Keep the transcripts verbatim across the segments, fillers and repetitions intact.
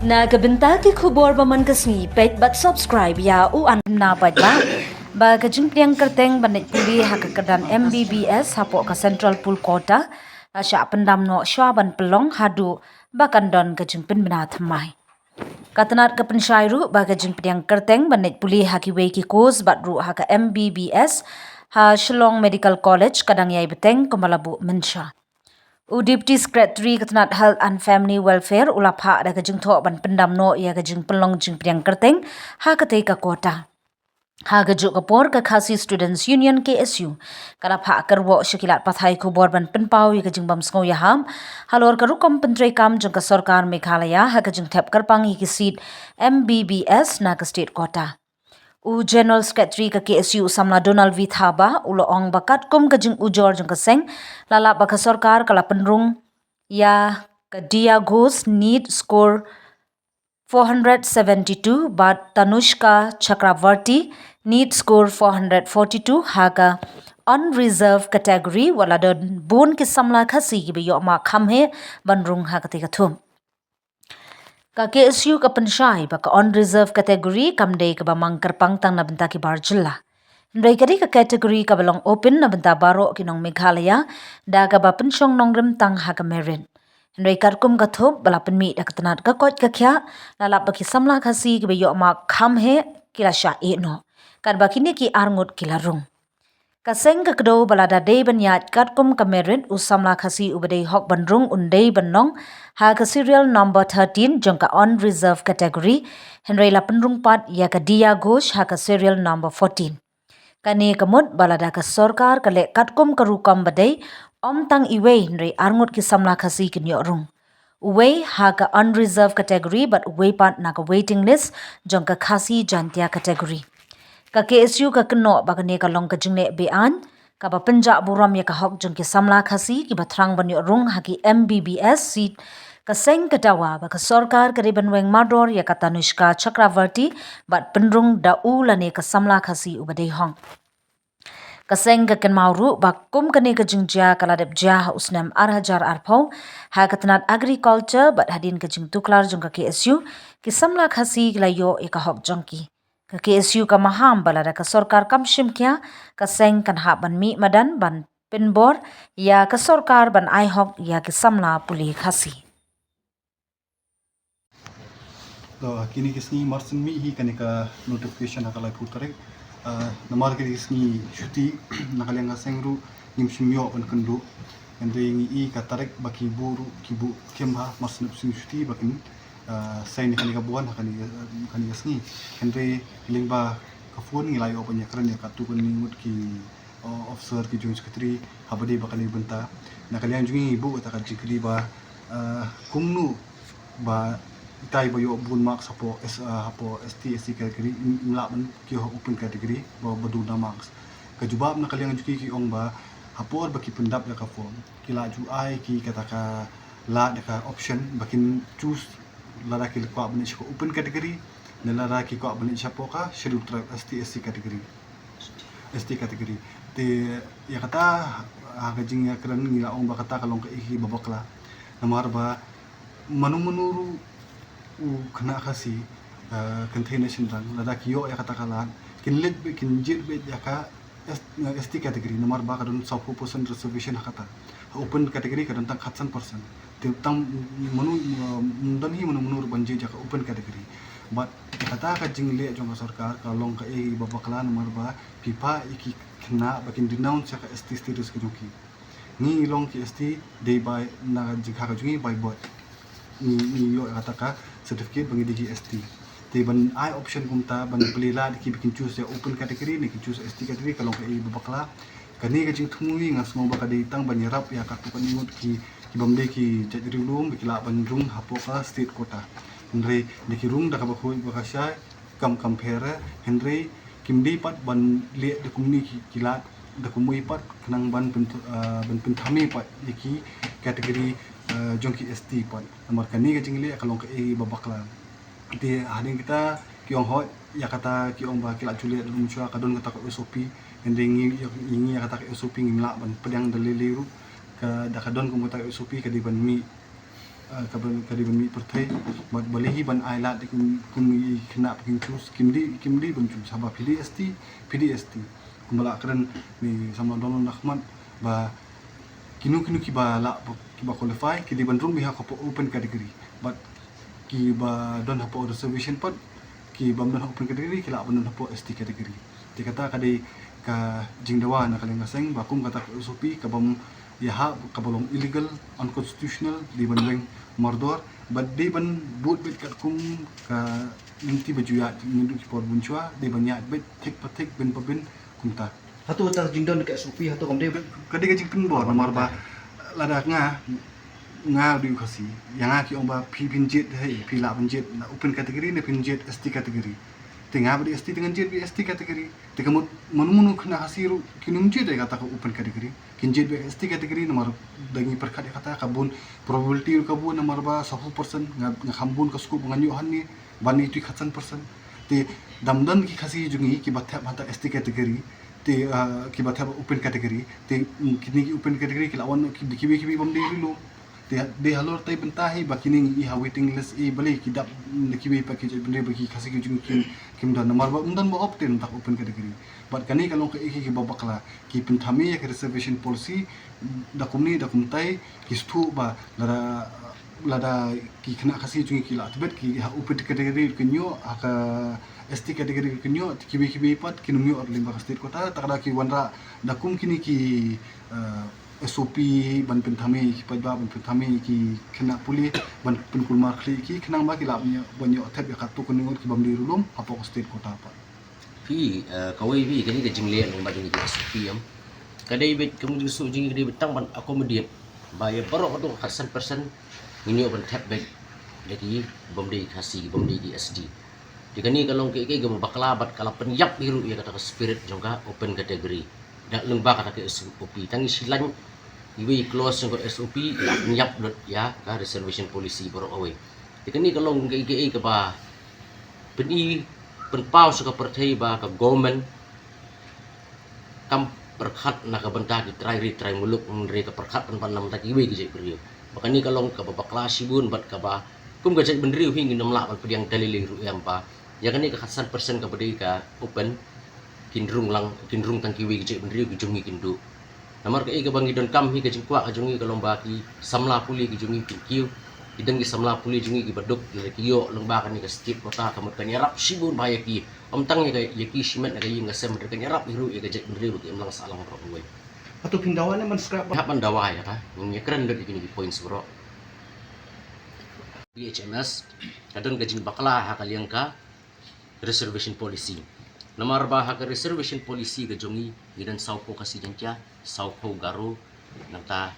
Na ka bynta ki khubor ba man ka sngi, peit bad subscribe ïa u an na peit ba. Ba ka jingpdiang kyrteng ban leit pule ha ka kyrdan M B B S hapoh ka Central Pool Quota la shah pyndam noh shwa ban pynlong haduh ba kan don ka jingpynbna thymmai. Ka tnat ka pynshai ruh ba ka jingpdiang kyrteng ban leit pule ha kiwei ki course bad ruh ha ka M B B S ha Shillong Medical College ka dang ïai bteng kumba la buh mynsha. U Deputy Secretary ka tnat Health and Family Welfare u la phah da ka jingthoh ban pyndam noh ïa ka jingpynlong jingpdiang kyrteng ha katei ka quota. Ha kajuh ka por ka Khasi Students Union, K S U, ka la phah kyrwoh sha ki lad pathai khubor ban pynpaw ïa ka jingbym sngewïahap halor ka rukom pyntreikam jong ka sorkar Meghalaya ha ka jingthep kyrpang ïa ki seat M B B S na ka state quota. U General Secretary ka K S U u samla Donald V Thaba u la ong ba katkum ka jingujor jong ka seng, la lap ba ka sorkar ka la pynrung ïa ka Diya Ghosh, NEET score four hundred seventy-two, bad Tanushka Chakravarti, NEET score four hundred forty-two, ha ka unreserved category, wat la don bun ki samla Khasi kiba ïoh mark kham heh ban rung ha katei ka thup. Ka K S U ka pynshai ba ka unreserved category kam dei kaba mang kyrpang tang na bynta ki bar jylla. Hynrei ka dei ka category kaba long open na bynta baroh ki nong Meghalaya, da kaba pynshong nongrim tang ha ka merit. Hynrei katkum ka thup ba la pynmih da ka tnat ka koit ka khiah, la lap ba ki samla Khasi kiba ïoh mark kham heh ki la shah ïeh noh. Katba kine ki arngut ki la rung. Ka seng ka kdew ba lada dei ban ïaid katkum ka merit, u samla Khasi uba dei hok ban rung un dei ban long ha ka serial number thirteen jong ka unreserved category, hynrei la pynrung pat ïa ka Diya Ghosh ha ka serial number fourteen. Kane ka mut ba lada ka sorkar ka leh katkum ka rukom ba dei, ym tang iwei hynrei arngut ki samla Khasi kin ïoh rung. Uwei ha ka unreserved category bad uwei pat na ka waiting list jong ka Khasi Jaintia category. Ka K S U ka kynnoh ba kane ka long ka jingleh be-aiñ kaba pynjah burom ïa ka hok jong ki samla Khasi kiba thrang ban ïoh rung ha ki M B B S seat. Ka seng ka dawa ba ka sorkar ka dei ban weng mardor ïa ka Tanushka Chakravarti bad pynrung da u lane ka samla Khasi uba dei hok. Ka seng ka kynmaw ruh ba kum kane ka jingjia ka la dep jia ha u snem ar hajar arphew ha ka tnat agriculture, bad hadien ka jingtuklar jong ka K S U, ki samla Khasi ki la ïoh ïa ka hok jong ki. Ka K S U ka maham ba lada ka sorkar kam shim khia, ka seng kan hap ban mih madan ban pynbor ïa ka sorkar ban ai hok ïa ki samla pule Khasi. To, kine ki sngi mar syn mih hi kane ka notification ha ka laiphew tarik. Ah, namar kine ki sngi shuti, na ka liang ka seng ruh ngim shym ïoh ban kynduh. Hynrei ngi i ka tarik ba ki buh ruh, ki buh khim ha mar syn mih shuti ba kin, ah, sign ha kane ka bond ha kane, kane ka sngi. Hynrei lyngba ka phone ngi la ïoh ban ïakren ïa katto katne ngut ki, uh, officer, ki joint secretary, haba dei ba kane ka bynta. Na ka liang jong ngi buh kata ka jingkylli ba, uh, kumno ba itai ba ïoh bun mark hapoh S, uh, hapoh S T, S C category, im, im lah ban kiew ha open category ba, ba duna marks. Ka jubab na ka liang jong ki, ki ong ba ha por ba ki pyndap ïa ka form, ki la ju ai ki kata ka lad, ka option ba kin choose lada ki kwah ban leit sha ka open category ne lada ki kwah ban leit shapoh ka Scheduled Tribe, S T, S C category. S T category. Te ïa kata, ha ka jingïakren ngi la ong ba kata ka long kaei kaba bakla. Namar ba mano mano ruh u khynnah Khasi, eh, kynthei ne shynrang, lada ki ïoh ïa kata ka lad, kin leit beit, kin jied beit ïa ka S-, eh, S T category, namar ba ka don sawphew percent reservation ha kata. Ha open category ka don tang khatsan percent. Te tang mano, eh, ym don hi mano mano ruh ban jied ïa ka open category. Bad kata ka jingleh jong ka sorkar ka long kaei ba bakla, namar ba phi phah ïa ki khynnah ba kin renounce ïa ka S T status ka jong ki. Ngi long ki S T dei by, na ka jingkha ka jong ngi, by birth. Ngi, ngi ïoh ïa kata ka certificate ba ngi dei ki S T. Te ban ai option kumta ban plie lad ïa ki ba kin choose ïa open category ne kin choose S T category ka long kaei ba bakla. Kane ka jingthmu ngi, nga sngew ba ka dei tang ban ïarap ïa katto katne ngut ki, ki bym dei ki jait riewlum ba ki lah ban rung hapoh ka state quota. Hynrei da ki rung da kaba khuid ba ka shai, kam compare, hynrei kim dei pat ban leh da kumne ki, ki lad, da kumwei pat khnang ban pyn, ah, ban pynthame pat ïa ki category, ah, jong ki S T pat. Namar kane ka jingleh ka long kaei ba bakla. Te hadien kita ki ong hooid, ïa kata ki ong ba ki la ju leh da mynshuwa, ka don kata ka S O P, hynrei ngi, ngi ïa kata ka S O P ngim lah ban pdiang da lei lei ruh. Ka, da ka don kum kata ka S O P ka dei ban mih Ah, ka ban, ka dei ban mih pyrthei bad balei hi ban ai lad kum, kum i khynnah pynchoose, kim dei, kim dei ban choose haba phi dei S T, phi dei S T. Kumba la kren ni samla don na khmat ba kino kino kiba la, kiba qualify ki dei ban rung beit ha ka open category, bad kiba don hapoh reservation pat, kiba ym don ha open category ki lah ban don hapoh S T category. Te kata ka dei ka jingdawa na ka liang ka seng ba kum kata ka S O P ka bym ïahap, kaba long illegal, unconstitutional, dei ban weng mardor bad dei ban bud beit katkum ka lynti ba ju ïaid naduh ki por bun shuwa, dei ban ïaid beit thik pa thik, bin pa bin, kumta. Hato kata jingdon ka S O P hato kam dei? Ka dei ka jingpynbor namar ba lada nga, nga dei u Khasi, ïa nga ki ong ba phi phin jied, hei, phi lah phin jied na open category ne phin jied S T category. Te nga ba dei S T te ngan jied beit S T category. Te ka mut mano mano khynnah Khasi ruh kin ym jied ïa kata ka open category, kin jied beit S T category namar da ngi pyrkhat ïa kata ka bun probability ruh ka bun namar ba sawphew percent, nga, nga kham bun ka scope ba ngan ïoh hangne, ban ïa tu khatsan percent. Te da ym don ki Khasi jong ngi kiba thep hata S T category, te, ah, kiba thep open category, te, mm, kine ki open category ki la wan ki, kiwei kiwei bym dei ruh. Te dei halor tai bynta hi ba kine ngi i ha waiting list, i balei ki dap na kiwei pat ki jaitbynriew ba ki Khasi ki jong ngi kim, kim don namar ba ym don ba obtain ta open category. Bad kane ka long kaei kaei kiba bakla, ki pynthame ïa ka reservation policy da kumne da kumtai, ki sngewthuh ba lada, lada ki khynnah Khasi jong ngi ki la tbit ki ha open category kin ïoh, ha ka S T category kin ïoh, te kiwei kiwei pat kin ym ïoh lyngba ka state quota, te lada ki wanrah da kum kine ki, eh, S O P ban pynthame ïa ki paidbah, ban pynthame ïa ki khynnah pule, ban pynkulmar khlieh ïa ki khnang ba ki lah ban ïoh, ban ïoh thep ïa katto katne ngut ki bym dei ruh lum hapoh ka state quota pat. Phi, eh, kawei phi, kane ka jingleh lyngba jong ki S O P em. Ka dei beit ka mut jingsngew jong ngi ka dei beit tang ban accommodate ba ïa baroh katto ka khatsan percent ngin ïoh ban thep beit da ki bym dei Khasi, bym dei ki S T. Te kane ka long kaei kaei kaba bakla bad ka la pynïap hi ruh ïa kata ka spirit jong ka open category. Da lyngba kata ka S O P tang i shilaiñ iwei i clause jong ka S O P i la pynïap lut ïa ka reservation policy baroh kawei. Te kane ka long kaei kaei kaba pyni pynpaw sha ka pyrthei ba ka government kam pyrkhat na ka bynta ki trai ri trai muluk, hynrei ka pyrkhat pynban na ka bynta kiwei ki jaitbynriew. Ba kane ka long kaba bakla shibun bad kaba kum ka jaitbynriew hi ngin ym lah ban pdiang da lei lei ruh em ba ïa kane ka khatsan percent kaba dei ka open kin rung lang, kin rung tang kiwei ki jaitbynriew ki jong ngi kin duh. Namar kaei kaba ngi donkam hi ka jingkwah ka jong ngi ka long ba ki samla pule ki jong ngi kin kiew, ki don ki samla pule jong ngi kiba duk, lada ki ïoh lyngba kane ka state quota ka mut kan ïarap shibun bha ïa ki. Ym tang ïa ka, ïa ki shimet na ka ïing ka sem, hynrei kan ïarap hi ruh ïa ka jaitbynriew ba ki imlang sahlang baroh kawei. Hato phin dawa ne ban scrap? Hap ban dawa ïa kata, ngin ïakren lut ïa kine ki points baroh. P H M S ka don ka jingbakla ha ka liang ka reservation policy. Namar ba ha ka reservation policy ka jong ngi, ngi don sawphew Khasi Jaiñtia, sawphew Garo, nangta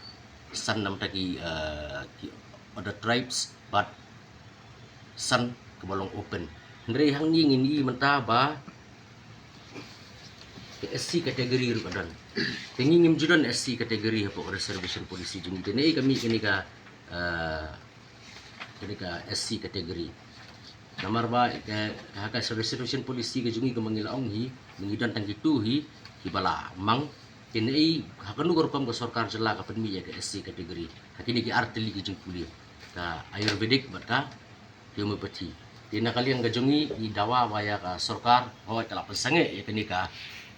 san namta ki, eh, ki other tribes, bad san kaba long open. Hynrei hangne ngin ïohi mynta ba ka S C category ruh ka don. Te ngi ngim ju don S C category hapoh ka reservation policy jong ngi. Te naei ka mih kane ka, eh, kane ka S C category. Namar ba ka, ha ka reservation policy ka jong ngi kumba ngi la ong hi, ngi don tang kito hi kiba la mang. Te naei, ha kano ka rukom ka sorkar jylla ka pynmih ïa ka S C category ha kine ki artylli ki jingpule, ka Ayurvedic bad ka homeopathy. Te na ka liang ka jong ngi, ngi dawa ba ïa ka sorkar, hooid ka la pynsangeh ïa kane ka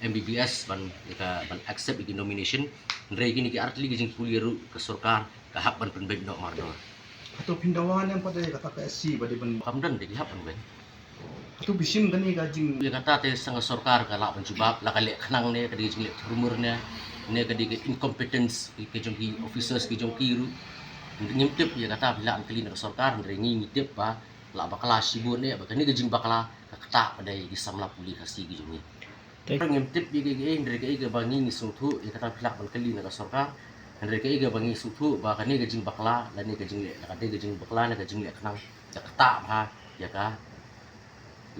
M B B S ban, ïa ka ban accept ïa ki nomination. Hynrei kine ki artylli ki jingpule ruh ka sorkar ka hap ban pynbeit noh mardor. Hato phin dawa ne em pat ïa kata ka S C ba dei ban? Kam don, te ki hap ban beit. Hato phi shim kane ka jing? Ïa kata te sa ka sorkar ka lah ban jubab, la ka leh khnang ne ka dei ka jingleh thurmur ne, ne ka dei ka incompetence ka jong ki officers ki jong ki ruh. Ngim tip ïa kata, phi lah ban kylli na ka sorkar, hynrei ngi ngi tip ba la bakla shibun ne, ba kane ka jingbakla ka ktah pat da ïa ki samla pule Khasi ki jong ngi. Te ngim tip ïa kaei kaei, hynrei kaei kaba ngi ngi sngewthuh, ïa kata phi lah ban kylli na ka sorkar. Hynrei kaei kaba ngi sngewthuh ba kane ka jingbakla lane ka jingleh, la ka dei ka jingbakla ne ka jingleh khnang, ka ktah bha ïa ka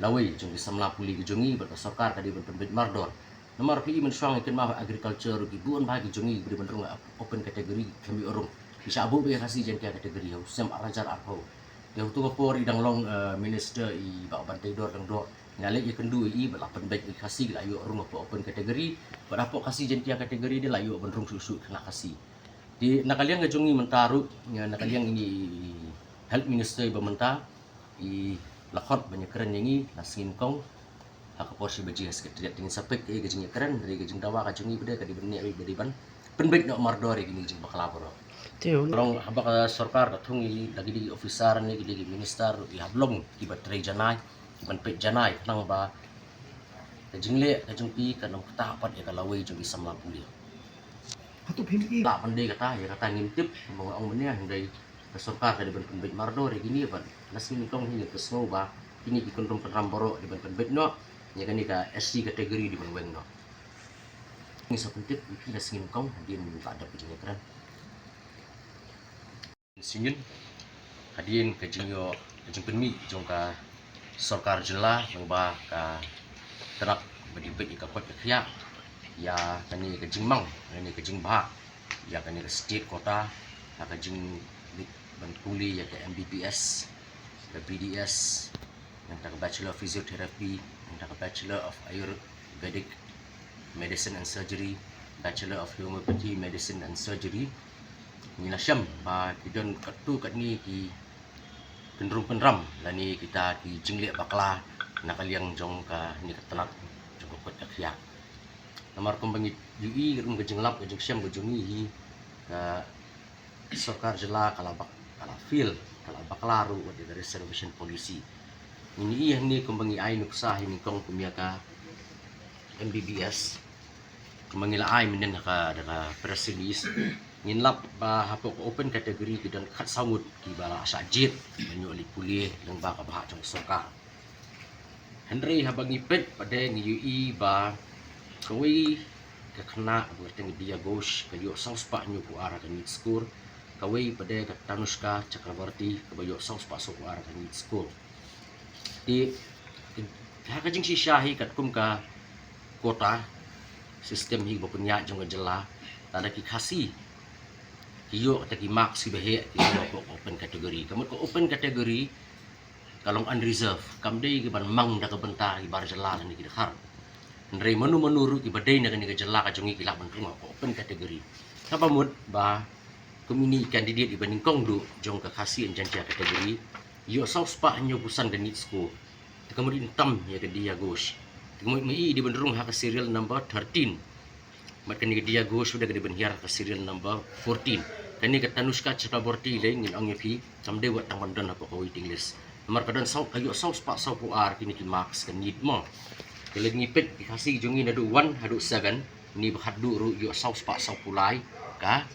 lawei jong ki samla pule ki jong ngi bad ka sorkar ka dei ban pynbeit mardor. Namar phi i mynshwa ngi kynmaw ha agriculture ruh ki bun bha ki jong ngi kiba dei ban rung ha open category kim ïoh rung. Ki shah buh beit ïa ka Khasi Jaiñtia category ha u snem ar hajar arphew. Te ha kato ka por i dang long, eh, minister i Bah Banteidor Lyngdoh, nga leit ïakynduh ïa i bad la pynbeit ïa ki Khasi ki la ïoh rung hapoh open category bad hapoh Khasi Jaiñtia category de la ïoh ban rung shuh shuh khynnah Khasi. Te na ka liang ka jong ngi mynta ruh, na ka liang ine i Health Minister ba mynta i la khot ban ïakren ïa ngi la sngi nyngkong ha ka por shi baje ha Secretariat. Te ngin sa peit ka jingïakren, hynrei ka jingdawa ka jong ngi pat ka dei ban ïa, ka dei ban pynbeit noh mardor ïa kine ki jingbakla baroh. Te u long haba ka sorkar ka thung ïa la ki dei ki officer ne ki dei ki minister, i hap long kiba trei janai, kiban peit janai, khnang ba ka jingleh ka jong ki kan ym ktah pat ïa ka lawei jong ki samla pule. Hato phim i lah ban dei kata, ïa kata ngim tip, ba nga ong mynne, hynrei ka sorkar ka dei ban pynbeit mardor ïa kine, ban la sngi nyngkong hi ngi pynsngew ba kine ki kynrum kynram baroh dei ban pynbeit noh, ïa kane ka S C category dei ban weng noh. Ngi sa pyntip ïa ki la sngi nyngkong hadien ba dep ka jingïakren. Sngewbha hadien ka jingïoh, ka jingpynmih jong ka sorkar jylla lyngba ka tnat ba dei peit ïa ka koit ka khiah, ïa kane ka jingmang, kane ka jingbha ïa kane ka state quota, ïa ka jingmih ban pule ïa ka M B B S, ka B D S, nangta ka Bachelor of Physiotherapy, nangta ka Bachelor of Ayurvedic Medicine and Surgery, Bachelor of Homeopathy Medicine and Surgery. Ngi la shem ba ki don katto katne ki kynrum kynram lane kita ki jingleh bakla na ka liang jong kane ka tnat jong ka koit ka khiah. Namar kumba ngi ïohi ruh ka jinglap ka jingshem ka jong ngi hi, ka sorkar jylla ka la bak, ka la fail, ka la bakla ruh wat ïa ka reservation policy. Ngi ïohi hangne kumba ngi ai nuksa hi nyngkong kum ïa ka M B B S, kumba ngi la ai mynnin ha ka, da ka press release. Ngin lap ba hapoh ka open category ki don khatsaw ngut kiba la shah jied ban ïoh leit pule lyngba ka bhah jong ka sorkar. Hynrei haba ngi peit pat ngi ïohi ba kawei ka khynnah ba kyrteng Diya Ghosh ka ïoh saw spah hynñiew phew ar ha ka NEET score, kawei pat ka Tanushka Chakraborty kaba ïoh saw spah saw phew ar ha ka NEET score. Te ha ka jingshisha hi katkum ka quota system hi ba pynïaid jong ka jylla, lada ki Khasi ki ïoh kata ki marks kiba heh, ki ïoh ka open category. Ka mut ka open category ka long unreserved, kam dei ki ban mang da ka bynta ki bar jylla lane ki dkhar. Hynrei mano mano ruh kiba dei na kane ka jylla ka jong ngi ki lah ban rung ha ka open category. Kaba mut ba kum ine i candidate iba nyngkong duh jong ka Khasi and Jaintia category, ïoh saw spah hynñiew phew san ka NEET score. Te ka mut in tam ïa ka Diya Ghosh. Te ka mut ma i dei ban rung ha ka serial number thirteen. Bad kane ka Diya Ghosh ka dei ban hiar ha ka serial number fourteen. Kane ka Tanushka Chakraborty lei ngin ong ïa phi kam dei wat tang ban don hapoh ka waiting list. Namar ka don saw, ka ïoh saw spah saw phew ar kine ki marks ka NEET mo. Te lada ngi peit ki Khasi jong ngi naduh one haduh seven, kine ba khatduh ruh ïoh saw spah saw phew lai ka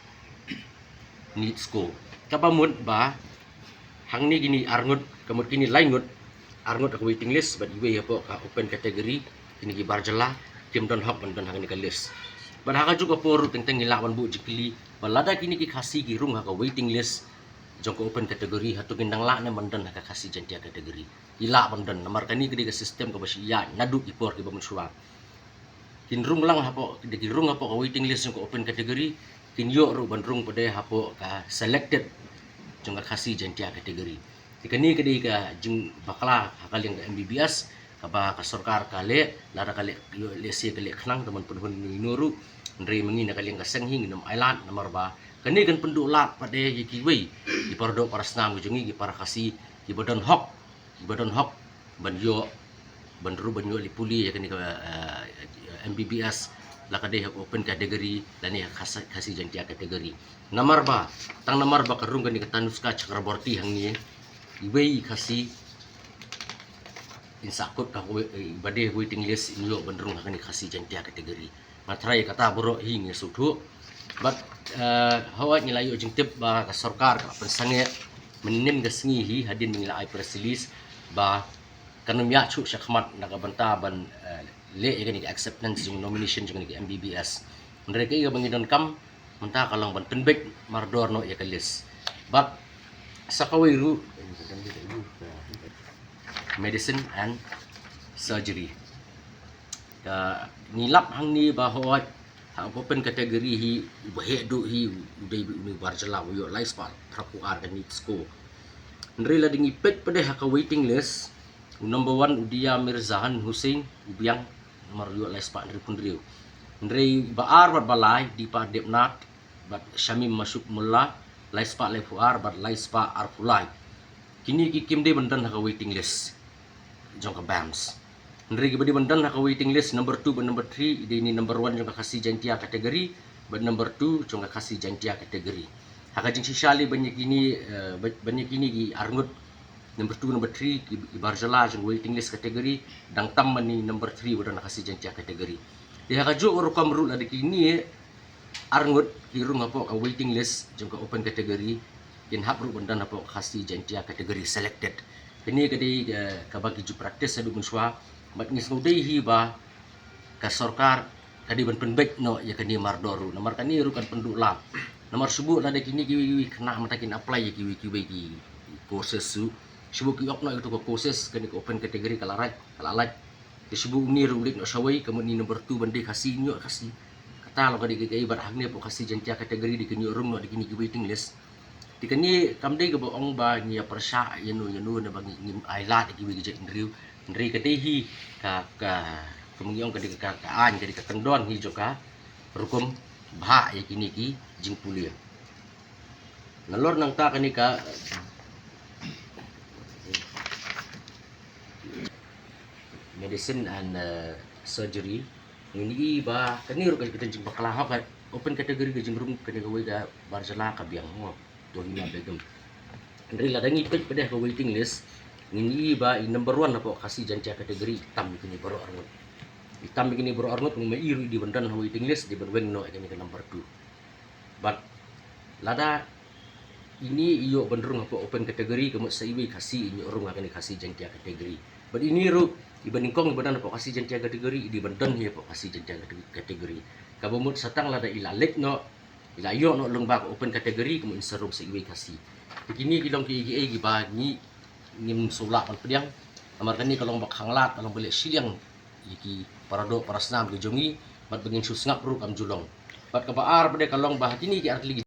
NEET score. Kaba mut ba hangne kine arngut, ka mut kine laingut, arngut ha ka waiting list bad iwei hapoh ka open category, kine ki bar jylla kim don hok ban don ha kane ka list. Bad ha kajuh ka por ruh teng teng ngi lah ban buh jingkylli ba lada kine ki Khasi ki rung ha ka waiting list jong ka open category, hato kin dang lah ne ban don ha ka Khasi Jaintia category? Ki lah ban don, namar kane ka dei ka system kaba shu ïaid naduh ki por kiba mynshuwa. Kin rung lang hapoh, da ki rung hapoh ka waiting list jong ka open category, kin ïoh ruh ban rung pat hapoh ka selected jong ka Khasi Jaintia category. Te kane ka dei ka jingbakla ha ka liang ka M B B S kaba ka sorkar ka leh, lada ka leh, lehse ka leh khnang, te man pynhun ino ruh, hynrei ma ngi na ka liang ka seng hi ngin ym ailad namar ba kane kan pynduh lad pat ïa kiwei ki para doh para snam ki jong ngi, ki para Khasi kiba don hok, kiba don hok ban ïoh, ban rung, ban ïoh leit pule ïa kane ka, eh, M B B S, la ka dei ha open category lane ha Khasi, Khasi Jaintia category. Namar ba, tang namar ba ka rung kane ka Tanushka Chakraborty hangne, iwei i Khasi in sahkut ha ka wai-, eh, ba dei waiting list in ïoh ban rung ha kane ka Khasi Jaintia category. Nga tharai kata baroh hi ngi sngewthuh. Bad, eh, hooid ngi la ïoh jingtip ba ka sorkar ka la pynsangeh mynnin ka sngi hi hadien ba ngi la ai press release ba kan ym ïaid shuh shakhmat na ka bynta ban, eh, leh ïa kane ka acceptance jong nomination jong kane ka M B B S. Hynrei kaei kaba ngi donkam mynta ka long ban pynbeit mardor noh ïa ka list. Bad sa kawei ruh, medicine and surgery. Ka ngi lap hangne ba hooid ha open category hi uba heh duh hi u dei une u bar jylla uba ïoh lai spah phra phew ar ka NEET score. Hynrei lada ngi peit pat ha ka waiting list, u number one u Diya Mirzahan Hussain u biang namar u ïoh lai spah hynriew phew hynriew. Hynrei ba ar bad ba lai, Deepa Debnath bad Shamim Masuk Mullah, lai spah lai phew ar bad lai spah ar phew lai. Kine ki kim dei ban don ha ka waiting list jong ka BAMS. Hynrei kiba dei ban don ha ka waiting list number two bad number three, i dei ini number one jong ka Khasi Jaintia category bad number two jong ka Khasi Jaintia category. Ha ka jingshisha lei ban ïa kine, eh, ban ïa kine ki arngut number two, number three, ki, ki bar jylla jong waiting list category, dang tam ma ini number three ba don ha Khasi Jaintia category. Te ha kajuh ka rukom ruh lada kine arngut ki rung hapoh ka waiting list jong ka open category, kin hap ruh ban don hapoh Khasi Jaintia category selected. Kane ka dei, eh, kaba ki ju practice haduh mynshuwa, bad ngi sngewdei hi ba ka sorkar ka dei ban pynbeit noh ïa kane mardor ruh. Namar kane ruh kan pynduh lad. Namar shu buh lada kine kiwei kiwei khynnah mynta kin apply ïa kiwei kiwei ki courses ruh. Shu buh ki ïoh noh ïa kato ka courses, kane ka open category ka la rai, ka la lait. Te shu buh une ruh u leit noh shawei, ka mut ini number two ban dei Khasi, in ïoh Khasi. Kata long ka dei ka, ka, bad hangne hapoh Khasi Jaintia category dei kin ïoh rung noh da kine ki waiting list. Te kane kam dei kaba ong ba ngi ïa pyrshah ïano ïano ne ba ngi, ngim ailad ïa kiwei ki jait hynriew. Hynrei ka dei hi ka, ka, kumba ngi ong ka dei ka, ka, ka aiñ, ka dei ka kyndon hi jong ka rukom bhah ïa kine ki jingpule. Nalor nangta kane ka medicine and, eh, surgery, ngin ïohi ba kane ruh ka dei ka jingbakla ha ka open category, ka jingrung kane kawei ka bar jylla ka biang, mo, Tohima Begum. Hynrei lada ngi peit pat ha ka waiting list, ngin ïohi ba i number one hapoh Khasi Jaintia category i tam ïa kine baroh arngut. I tam ïa kine baroh arngut, kumba i ruh i dei ban don ha waiting list, dei ban weng noh ïa kane ka number two. Bad lada ine i ïoh ban rung hapoh open category, ka mut sa iwei Khasi in ïoh rung ha kane Khasi Jaintia category. Bad ine ruh, iba nyngkong iba don hapoh Khasi Jaintia category i dei ban don hi hapoh Khasi Jaintia cate-, category. Kaba mut sa tang lada i la leit noh, i la ïoh noh lyngba ka open category, ka mut in sa rung sa iwei Khasi. Te kine ki long kiei kiei kiba ngi, ngim sngewlah ban pdiang. Namar kane ka long ba khanglad, ka long ba leh shiliang ïa ki paradoh parasnam ki jong ngi, bad ba ngin shu sngap ruh kam ju long. Bad kaba ar pat de ka long ba ha kine ki artylli ki